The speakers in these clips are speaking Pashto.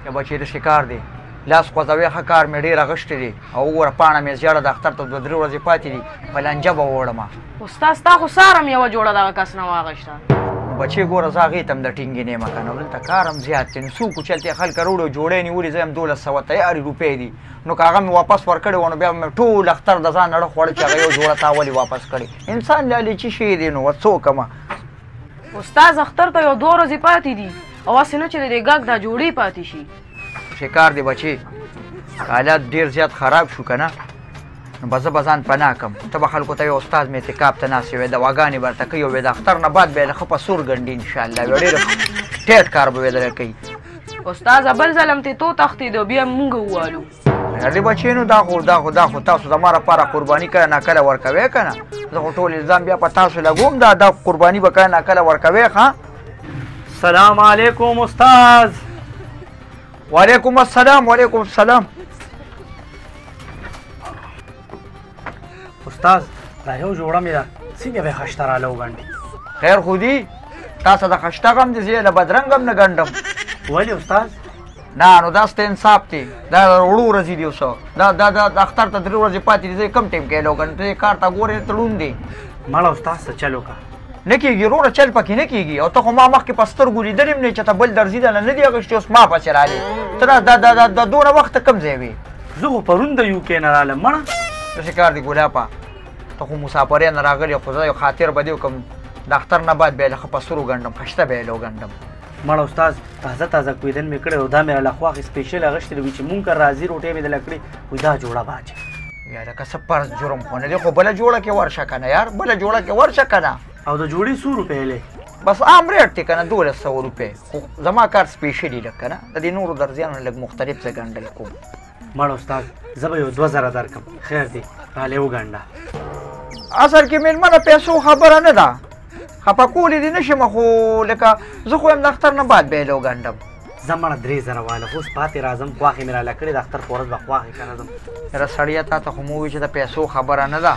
یا بچې د شکار دی لاس خوځوې، ښه کار مې ډېر اغوښتی دی او وګوره پاڼه مې زیړه د اختر ته دوه درې ورځې پاتې دي، په لانجه به ووړمه. استاد ستا خو سار هم یوه جوړه دغه کس نه واغېسته. نو بچې ګوره زه هغې ته هم د ټینګې نه یم که نه، دلته کار هم زیات دی، نو څوک چې هلته یې خلک راوړي او جوړې نیولي، زه یم 1200 تیارې روپۍ دي، نو که هغه مې واپس ورکړې وه نو بیا مې ټول اختر د ځان اړه خوړه چې هغه یو جوړه تا ولې واپس کړې. انسان لالچي شی دی نو څه وکړم. استاد اختر ته یو دوه ورځې پاتې دي او هسې نه چې د دې ګاک دا جوړې پاتې شي. شکار دی بچې، حالات ډېر زیات خراب شو که نه، نو به زه به ځان پناه کړم. ته به خلکو ته وایې استاد مې اعتکاف ته ناست وی، دواګانې به ورته کوي او د اختر نه بعد به یې له ښه په سور ګنډي انشاءالله، وی ډېر ټیټ کار به یې درله کوي. استاد بل ځل هم ترې تو تښتېدو بیا مونږ ووالو. ارې بچې نو دا خو تاسو زما لپاره قرباني کله ناکله ورکوئ که نه، زه خو ټول الزام بیا په تاسو لګوم، دا قرباني به کله ناکله ورکوئ. ښه سلام علیکم استاد. وعلیکم السلام. وعلیکم السلام. استاد دا یو جوړه مې ده، څنګه به خشته راله وګنډي؟ خیر خو دي، تاسو د خشته غم دي، زه یې له بدرنګ هم نه ګنډم. ولې استاد؟ نه نو دا ست انصاف دی، دا وړو ورځې دي اوس، دا دا دا د اختر ته درې ورځې پاتې دي، زه یې کوم ټایم کې وګنډم؟ ته یې کار ته ګورې تړون دی. مړه استاد څه چل وکړه. نه کېږي وروره، چل پکې نه کېږي. او ته خو ما مخکې په سترګو لیدلی هم نه چې ته بل درزي درنه نه دي اخیستي، اوس ما پسې راغلې. ته دا دا دا دا دومره وخته کوم ځای وې؟ زه خو پرون د یوکې نه رالم. مړه داسې کار دی ګلاپه، ته خو مسافرۍ نه راغلی، خو زه یو خاطر به دې وکړم، د اختر نه بعد به یې له ښه په سرو ګنډم، خشته به یې له وګنډم. مړه استاد تازه تازه کویدن مې کړی او دا مې راله خواښې سپیشل اخیستې وي چې مونږ که راځي روټۍ مې درله کړې، وایي دا جوړه به اچوې. یا لکه څه فرض جرم خو نه دی، خو بله جوړه کې ورشه که نه یار، بله جوړه کې ورشه که نه. او د جوړې څو روپۍ دی؟ بس عام ریټ دی که نه 1200 روپۍ، خو زما کار سپیشلي لږ که نه، د دې نورو درزیانو لږ مختلف څه ګنډل کوم. مړه استاد زه به یو 2000 درکړم، خیر دی رالی وګنډه. اصل کې مېلمه د پیسو خبره نه ده، خفه کولی دې نه شم، خو لکه زه خو یم د اختر نه بعد به یې له وګنډم. زه مړه 3000 واله، خو اوس پاتې راځم، خواښې مې راله کړې د اختر په ورځ به خواښې که نه ځم. یاره سړیه تا ته خو مو وویل چې د پیسو خبره نه ده،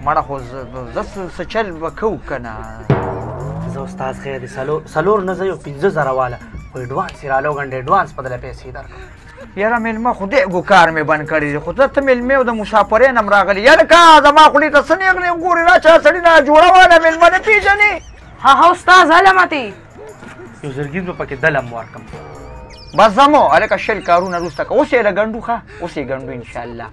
مړه خو زه څه چل به کوو که نه. زه استاد خیر دی څلور نه زه یو 5000 واله، خو اډوانس یې راله وګنډه، اډوانس په دله پیسې درکړم. یاره مېلمه خدای ګو کار مې بند کړی دی، خو ته مېلمې او د مسافرۍ نه هم راغلی. یاره که زما خولې ته څه نېغ نېغ ګورې، راشه سړي نه جوړه واله مېلمه نه پېژنې. ها ها استاد هله ماتې یو زرګین به پکې دلم ورکړم. بس ځمو هلکه، 20 کارونه وروسته که اوس یې له ګنډو. ښه اوس یې ګنډو انشاءالله.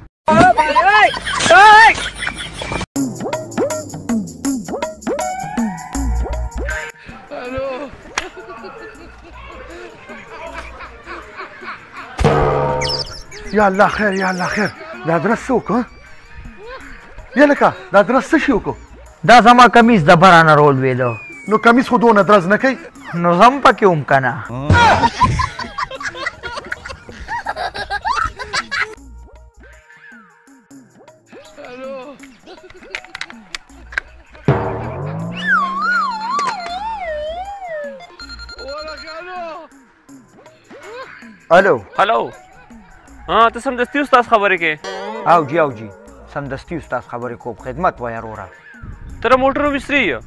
یا الله خیر، یا الله خیر. دا درس څه وکړو؟ یا لکه دا درس څه شي وکړو؟ دا زما کمیس د بره نه راولوېده. نو کمیس خو دونه درز نه کوي. نو زه هم پکې وم که نه. الو هلو. ها ته سمدستي استاد خبرې کې؟ او جی او جی سمدستي استاد خبرې کوم، خدمت وایه وروره. ته د موټرو مستري یې؟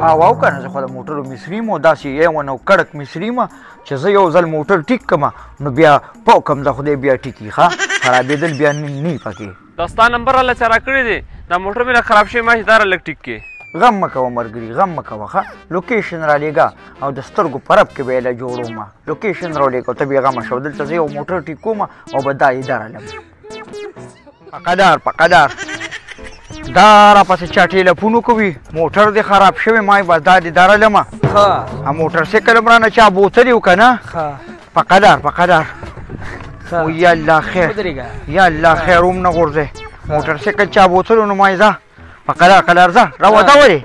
او او که نه زه خو د موټرو مستري یم، داسې یو نو کړک مستري یم چې زه یو ځل موټر ټیک کړم نو بیا پاو کم د خدای بیا ټیکي، ښه خرابېدل بیا نه پکې. دا ستا نمبر راله چا راکړی دی، دا موټر مې لږ خراب شوی، ما چې دا راله لږ ټیک کړې. غم مه کوه ملګري، غم مه کوه. ښه لوکیشن رالیږه او د سترګو په رپ کې به یې له جوړوم. لوکیشن راولېږه ته بېغمه شه، دلته زه یو موټر ټیک کوم او به دا یې درلم. په قدار په قدار دا راپسې چا ټیلیفون وکوي، موټر دې خراب شوی، ما یې بس دا دې درلمه. ښه موټر سایکل هم رانه چا بوتلی و که نه. ښه په قدار په قدار. یا الله خیر، یا الله خیر، هم نه غورځې. موټر سایکل چا بوتلو نو ما یې ځه په قلار قلار ځه راوته. ولې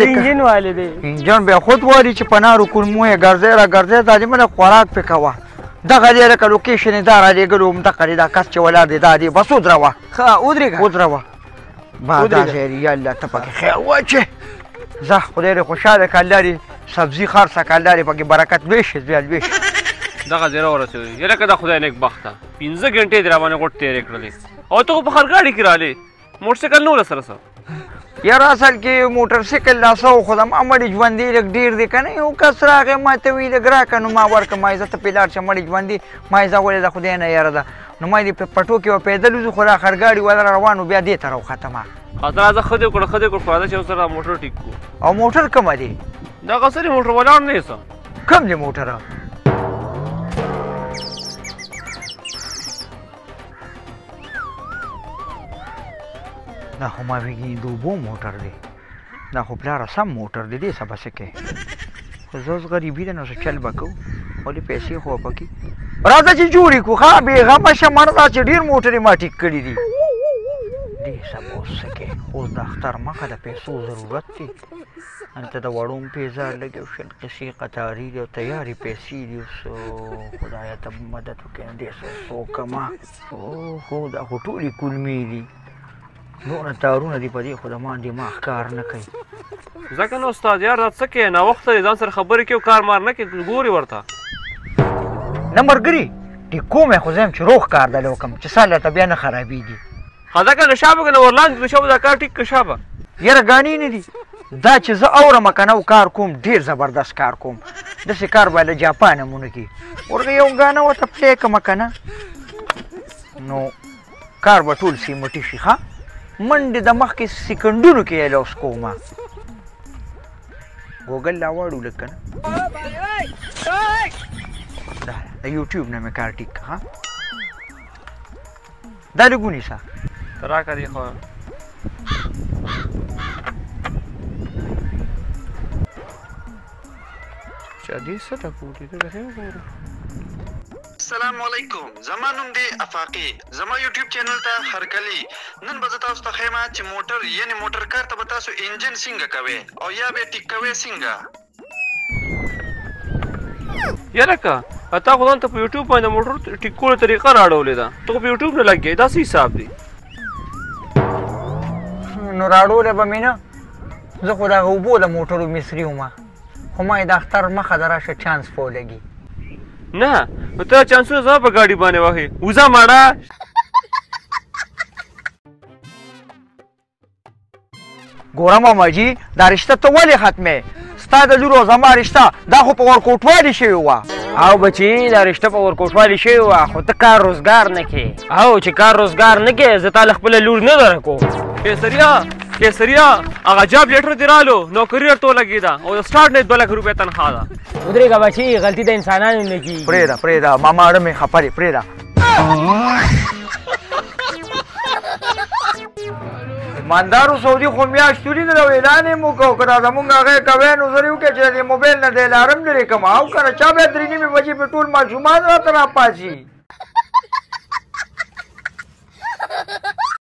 انجن والي دی؟ انجن بیا خود والي چې په نارو کولمو یې ګرځی را ګرځی، ظالمه لږ خوراک پرې کوه. دغه دی لکه لوکیشن یې دا رالیږلو، همدغه دی دا کس چې ولاړ دی دا دی، بس ودروه. ښه ودرېږه ودروه. با دا ځای دی، یا الله ته پکې خیر واچې. ځه خدای دې خوشحاله کړه، الله دې سبزي خرڅه کړه، الله دې پکې برکت لوی شي، بیا لوی شي. دغه ځای راورسېدو، یاره که دا خدای نېکبخته 5 ګنټې دې راباندې غوټ تېرې کړلې، او ته خو په خرګاډي کې رالې، موټرسایکل نه و له سره څه. یاره اصل کې موټر سایکل لا څه و، خو زما مړي ژوندی لږ ډېر دی که نه. یو کس راغی ما ته ویې لږ راکړه، نو ما ورکړه. ما یې زه ته پرې لاړ شه مړي ژوندي. ما یې زه ولې د خدای نه یاره ده، نو ما یې په پټو کې به پیدل وځو، خو دا خرګاډي والا را روان و، بیا دې ته راوختم. ته راځه، ښه دې وکړه، ښه دې وکړه، خو راځه چې اوس سره موټر ټیک کړو. او موټر کومه دی؟ دغه څه دی موټر ولاړ نه یې څه. کوم دی موټر؟ دا خو ما ویګي د اوبو موټر دی، دا خو پلاره سم موټر دی، دې څه به څه کوې؟ خو زه اوس غریبي ده نو څه چل به کوو، ولې پیسې خو به پکې. راځه چې جوړ یې کړو. ښه بېغمه شه مړه، دا چې ډېر موټر یې ما ټیک کړي دي. دې څه به اوس څه کوې؟ خو اوس د اختر مخه د پیسو ضرورت دی، هلته د وړو هم پیزار لګي او 20 قصې قطاري دي او تیارې پیسې دي. اوس خدایه ته مدد وکړې. نو دې څه اوس وکړم؟ اوهو دا خو ټولې کولمې دي، دونه تارونه دي په دې، خو د ما دماغ کار نه کوي. ځکه نو استاد یار دا څه کوې؟ ناوخته دی، ځان سره خبرې کوې او کار مار نه کوې، ګورې ورته. نه ملګري ټیک کوم یې، خو زه یم چې روغ کار دله وکړم چې سال راته بیا نه خرابېږي. ښه ځکه نو شابه که نه ورلاندې نو شابه دا کار ټیک که شابه. یاره ګانې نه دي دا چې زه اورم که نه، او کار کوم ډېر زبردست کار کوم، داسې کار به له جاپانه هم ونه کړي. ورغه یو ګانه ورته پلی کړم که نه نو کار به ټول سیمټي شي. ښه منډې د مخکې سیکنډونو کې یې لوس کوم. ګوګل لا واړو لږ که نه، دا د یوټیوب نه مې کار ټیک کړه. ښه دا لږ ونیسه. ته راکړه دې خو. چې دې څه ټکولي ته ښه وګوره. السلام علیکم، زما نوم دی افاقي، زما یوټیوب چینل ته هرکلی. نن به زه تاسو ته ښیم چې موټر یعنی موټر کار ته به تاسو انجن څنګه کوئ او یا به ټیک کوئ څنګه. یاره که تا خو ځان ته په یوټیوب باندې موټر ټیک کولو طریقه راړولې ده، ته خو په یوټیوب نه لګېږې، دا څه حساب دی؟ نو راړولی به مې نه، زه خو دغه اوبو د موټرو مصري وم، خو ما یې د اختر مخه د راشه چانس په ولګي. نه نو ته چانسونه زما په ګاډي باندې وهې، وځه مړه. ګوره ماما جي، دا رشته ته ولې ختمې؟ ستا د لور او زما رشته دا خو په ورکوټوالي شوې وه. او بچي دا رشته په ورکوټوالي شوې وه، خو ته کار روزګار نه کې، او چې کار روزګار نه کې زه تا له خپله لور نه درکوم. کیسریا کیسریا هغه جاب لیټر دې رالو، نوکري ورته ولګېده او د سټارټ نه یې 2 لکه روپۍ تنخوا ده. ودرېږه بچي، غلطي د انسانانو نه کېږي. پرېږده پرېږده ماما، اړه مې خفه دی، پرېږده. ایماندارو سعودي خو میاشت ولیدل او اعلان یې وکړ، که دا زمونږ هغه یې کوی نو زه یې وکړم چې د دې موبایل نه د الارم لرې کړم، او که نه چا بیا 3:30 بجې په ټول ماشومان راته راپاڅي.